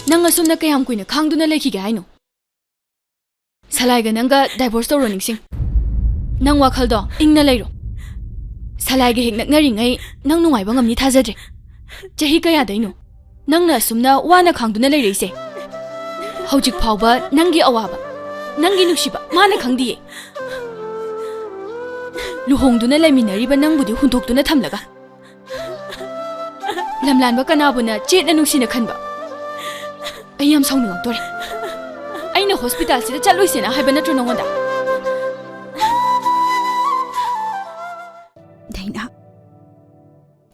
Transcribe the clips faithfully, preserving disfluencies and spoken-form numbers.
ꯅꯪ ꯑꯁꯨꯝꯅ ꯀꯌꯥꯝ ꯀꯨꯏꯅ ꯈꯥꯡꯗꯨꯅ ꯂꯩꯈꯤꯒꯦ ꯍꯥꯏꯅꯣ? ꯁꯂꯥꯏꯒ ꯅꯪꯒ divorce ꯇꯧꯔꯣ, ꯅꯤꯡꯁꯤꯡ꯫ ꯅꯪ ꯋꯥꯈꯜꯗꯣ ꯏꯪꯅ ꯂꯩꯔꯣ꯫ ꯁꯂꯥꯏꯒ ꯍꯦꯛ ꯅꯛꯅꯔꯤꯉꯩ ꯅꯪ ꯅꯨꯡꯉꯥꯏꯕ ꯉꯝꯅꯤ ꯊꯥꯖꯗ꯭ꯔꯦ꯫ ꯆꯍꯤ ꯀꯌꯥꯗꯩꯅꯣ ꯅꯪꯅ ꯑꯁꯨꯝꯅ ꯋꯥꯅ ꯈꯥꯡꯗꯨꯅ ꯂꯩꯔꯛꯏꯁꯦ? ꯍꯧꯖꯤꯛ ꯐꯥꯎꯕ ꯅꯪꯒꯤ ꯑꯋꯥꯕ, ꯅꯪꯒꯤ ꯅꯨꯡꯁꯤꯕ ꯃꯥꯅ ꯈꯪꯗꯤꯌꯦ꯫ ꯂꯨꯍꯣꯡꯗꯨꯅ ꯂꯩꯃꯤꯟꯅꯔꯤꯕ ꯅꯪꯕꯨꯗꯤ ꯍꯨꯟꯗꯣꯛꯇꯨꯅ ꯊꯝꯂꯒ, ꯂꯝꯂꯥꯟꯕ ꯀꯅꯥꯕꯨꯅ ꯆꯦꯠꯅ ꯅꯨꯡꯁꯤꯅ ꯈꯟꯕ? ꯑꯩ ꯌꯥꯝ ꯁꯥꯎꯅꯤꯡꯉꯛꯇꯣꯔꯦ꯫ ꯑꯩꯅ ꯍꯣꯁꯄꯤꯇꯥꯜꯁꯤꯗ ꯆꯠꯂꯣꯏꯁꯦꯅ ꯍꯥꯏꯕ ꯅꯠꯇ꯭ꯔꯣ ꯅꯉꯣꯟꯗ? ꯗꯩꯅꯥ,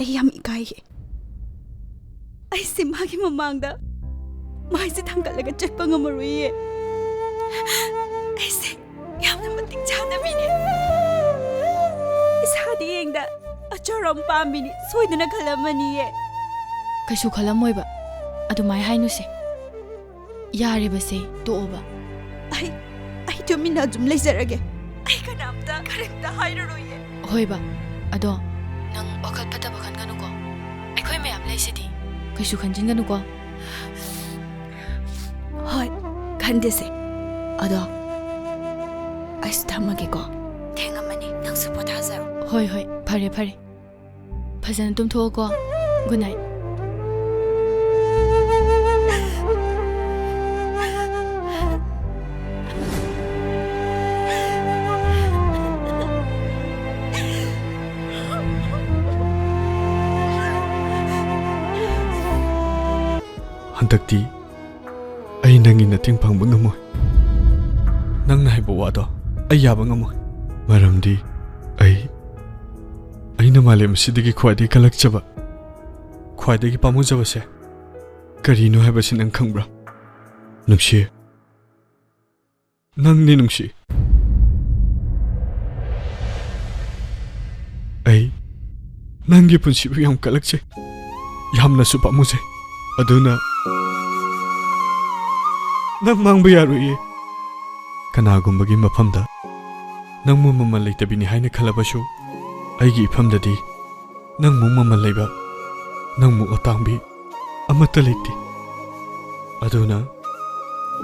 ꯑꯩ ꯌꯥꯝ ꯏꯀꯥꯏꯌꯦ꯫ ꯑꯩꯁꯦ ꯃꯥꯒꯤ ꯃꯃꯥꯡꯗ ꯃꯥꯏꯁꯦ ꯊꯥꯡꯒꯠꯂꯒ ꯆꯠꯄ ꯉꯝꯃꯔꯣꯏꯌꯦ꯫ ꯑꯩꯁꯦ ꯌꯥꯝꯅ ꯃꯇꯤꯛ ꯆꯥꯗꯕꯤꯅꯦ꯫ ꯏꯁꯥꯗꯤ ꯌꯦꯡꯗ ꯑꯆꯧꯔꯝ ꯄꯥꯝꯃꯤꯅꯤ ꯁꯣꯏꯗꯅ ꯈꯜꯂꯝꯃꯅꯤꯌꯦ꯫ ꯀꯩꯁꯨ ꯈꯜꯂꯝꯃꯣꯏꯕ꯫ ꯑꯗꯨꯃꯥꯏ ꯍꯥꯏꯅꯨꯁꯦ꯫ ꯌꯥꯔꯦꯕꯁꯦ, ꯇꯣꯛꯑꯣꯕ꯫ ꯑꯩ, ꯑꯩ ꯇꯨꯃꯤꯟꯅ ꯑꯗꯨꯝ ꯂꯩꯖꯔꯒꯦ꯫ ꯑꯩ ꯀꯅꯥꯝꯇ ꯀꯔꯤꯝꯇ ꯍꯥꯏꯔꯔꯣꯏꯌꯦ꯫ ꯍꯣꯏꯕ, ꯑꯗꯣ ꯅꯪ ꯋꯥꯈꯜ ꯐꯠꯇꯕ ꯈꯟꯒꯅꯨꯀꯣ꯫ ꯑꯩꯈꯣꯏ ꯃꯌꯥꯝ ꯂꯩꯁꯤꯗꯤ꯫ ꯀꯩꯁꯨ ꯈꯟꯖꯤꯟꯒꯅꯨꯀꯣ꯫ ꯍꯣꯏ, ꯈꯟꯗꯦꯁꯦ꯫ ꯑꯗꯣ ꯑꯩꯁꯨ ꯊꯝꯃꯒꯦꯀꯣ꯫ ꯊꯦꯡꯉꯝꯃꯅꯤ, ꯅꯪꯁꯨ ꯄꯣꯊꯥꯖꯔꯣ꯫ ꯍꯣꯏ, ꯍꯣꯏ, ꯐꯔꯦ, ꯐꯔꯦ꯫ ꯐꯖꯅ ꯇꯨꯝꯊꯣꯛꯑꯣꯀꯣ꯫ Good night꯫ ꯍꯟꯗꯛꯇꯤ ꯑꯩ ꯅꯪꯒꯤ ꯃꯇꯦꯡ ꯄꯥꯡꯕ ꯉꯝꯃꯣꯏ꯫ ꯅꯪꯅ ꯍꯥꯏꯕ ꯋꯥꯗꯣ ꯑꯩ ꯌꯥꯕ ꯉꯝꯃꯣꯏ꯫ ꯃꯔꯝꯗꯤ ꯑꯩ, ꯑꯩꯅ ꯃꯥꯂꯦꯝ ꯑꯁꯤꯗꯒꯤ ꯈ꯭ꯋꯥꯏꯗꯒꯤ ꯀꯜꯂꯛꯆꯕ, ꯈ꯭ꯋꯥꯏꯗꯒꯤ ꯄꯥꯝꯃꯨꯖꯕꯁꯦ ꯀꯔꯤꯅꯣ ꯍꯥꯏꯕꯁꯤ ꯅꯪ ꯈꯪꯕ꯭ꯔꯥ? ꯅꯨꯡꯁꯤ꯫ ꯅꯪꯅꯤ ꯅꯨꯡꯁꯤ꯫ ꯑꯩ ꯅꯪꯒꯤ ꯄꯨꯟꯁꯤꯕꯨ ꯌꯥꯝ ꯀꯜꯂꯛꯆꯩ, ꯌꯥꯝꯅꯁꯨ ꯄꯥꯝꯃꯨꯖꯩ꯫ ꯑꯗꯨꯅ ꯅꯪ ꯃꯥꯡꯕ ꯌꯥꯔꯣꯏꯌꯦ꯫ ꯀꯅꯥꯒꯨꯝꯕꯒꯤ ꯃꯐꯝꯗ ꯅꯪꯕꯨ ꯃꯃꯜ ꯂꯩꯇꯕꯤꯅꯤ ꯍꯥꯏꯅ ꯈꯜꯂꯕꯁꯨ, ꯑꯩꯒꯤ ꯏꯐꯝꯗꯗꯤ ꯅꯪꯃꯨꯛ ꯃꯃꯜ ꯂꯩꯕ, ꯅꯪꯃꯨꯛ ꯑꯇꯥꯡꯕꯤ ꯑꯃꯠꯇ ꯂꯩꯇꯦ꯫ ꯑꯗꯨꯅ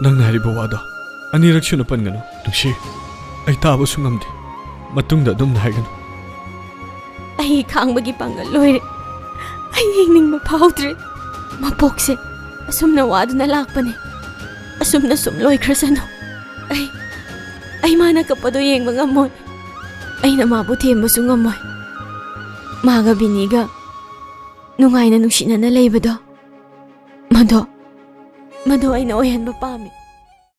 ꯅꯪꯅ ꯍꯥꯏꯔꯤꯕ ꯋꯥꯗꯣ ꯑꯅꯤꯔꯛ ꯁꯨꯅ ꯄꯟꯒꯅꯨ, ꯅꯨꯡꯁꯤ꯫ ꯑꯩ ꯇꯥꯕꯁꯨ ꯉꯝꯗꯦ꯫ ꯃꯇꯨꯡꯗ ꯑꯗꯨꯝꯅ ꯍꯥꯏꯒꯅꯨ꯫ ꯑꯩ ꯈꯥꯡꯕꯒꯤ ꯄꯥꯡꯒꯜ ꯂꯣꯏꯔꯦ꯫ ꯑꯩ ꯍꯤꯡꯅꯤꯡꯕ ꯐꯥꯎꯗ꯭ꯔꯦ꯫ ꯃꯄꯣꯛꯁꯦ ꯑꯁꯨꯝꯅ ꯋꯥꯗꯨꯅ ꯂꯥꯛꯄꯅꯦ꯫ ꯑꯁꯨꯝꯅ ꯁꯨꯝ ꯂꯣꯏꯈ꯭ꯔꯁꯅꯨ꯫ ꯑꯩ, ꯑꯩ ꯃꯥꯅ ꯀꯞꯄꯗꯣ ꯌꯦꯡꯕ ꯉꯝꯃꯣꯏ꯫ ꯑꯩꯅ ꯃꯥꯕꯨ ꯊꯦꯝꯕꯁꯨ ꯉꯝꯃꯣꯏ꯫ ꯃꯥꯒ ꯕꯤꯅꯤꯒ ꯅꯨꯡꯉꯥꯏꯅ ꯅꯨꯡꯁꯤꯅꯅ ꯂꯩꯕꯗꯣ, ꯃꯗꯣ, ꯃꯗꯣ ꯑꯩꯅ ꯑꯣꯏꯍꯟꯕ ꯄꯥꯝꯃꯤ꯫